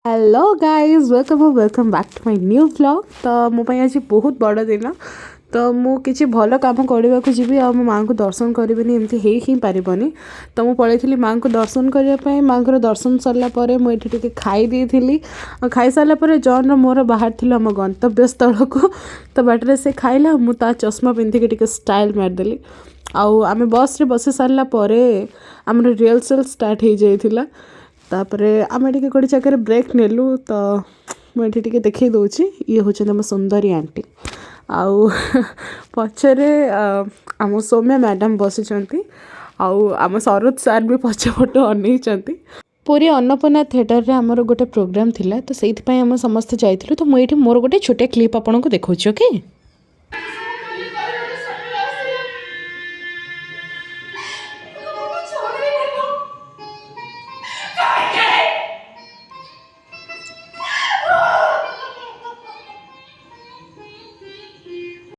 Hello guys, welcome, welcome back to my new vlog. ତ ମୋ ପାଇଁ ଆଜି ବହୁତ ବଡ଼ ଦିନ। ତ ମୁଁ କିଛି ଭଲ କାମ କରିବାକୁ ଯିବି ଆଉ ମୋ ମାଆଙ୍କୁ ଦର୍ଶନ କରିବିନି, ଏମିତି ହେଇ ହିଁ ପାରିବନି। ତ ମୁଁ ପଳେଇଥିଲି ମାଆଙ୍କୁ ଦର୍ଶନ କରିବା ପାଇଁ। ମାଆଙ୍କର ଦର୍ଶନ ସରିଲା ପରେ ମୁଁ ଏଠି ଟିକେ ଖାଇ ଦେଇଥିଲି ଆଉ ଖାଇସାରିଲା ପରେ ଜନ୍ର ମୋର ବାହାରିଥିଲୁ ଆମ ଗନ୍ତବ୍ୟ ସ୍ଥଳକୁ। ତ ବାଟରେ ସେ ଖାଇଲା, ମୁଁ ତା ଚଷମା ପିନ୍ଧିକି ଟିକେ ଷ୍ଟାଇଲ୍ ମାରିଦେଲି। ଆଉ ଆମେ ବସ୍ରେ ବସି ସାରିଲା ପରେ ଆମର ରିହର୍ସାଲ୍ ଷ୍ଟାର୍ଟ ହେଇଯାଇଥିଲା। ତାପରେ ଆମେ ଟିକେ ଗୋଟେ ଜାଗାରେ ବ୍ରେକ୍ ନେଲୁ। ତ ମୁଁ ଏଠି ଟିକେ ଦେଖେଇ ଦେଉଛି, ଇଏ ହେଉଛନ୍ତି ଆମ ସୁନ୍ଦରୀ ଆଣ୍ଟି ଆଉ ପଛରେ ଆମ ସୌମ୍ୟା ମ୍ୟାଡ଼ାମ୍ ବସିଛନ୍ତି ଆଉ ଆମ ସରୋଜ ସାର୍ ବି ପଛପଟୁ ଅନେଇଛନ୍ତି। ପୁରୀ ଅନ୍ନପୂର୍ଣ୍ଣା ଥିଏଟରରେ ଆମର ଗୋଟେ ପ୍ରୋଗ୍ରାମ୍ ଥିଲା, ତ ସେଇଥିପାଇଁ ଆମେ ସମସ୍ତେ ଯାଇଥିଲୁ। ତ ମୁଁ ଏଇଠି ମୋର ଗୋଟେ ଛୋଟିଆ କ୍ଲିପ୍ ଆପଣଙ୍କୁ ଦେଖାଉଛି, ଓକେ।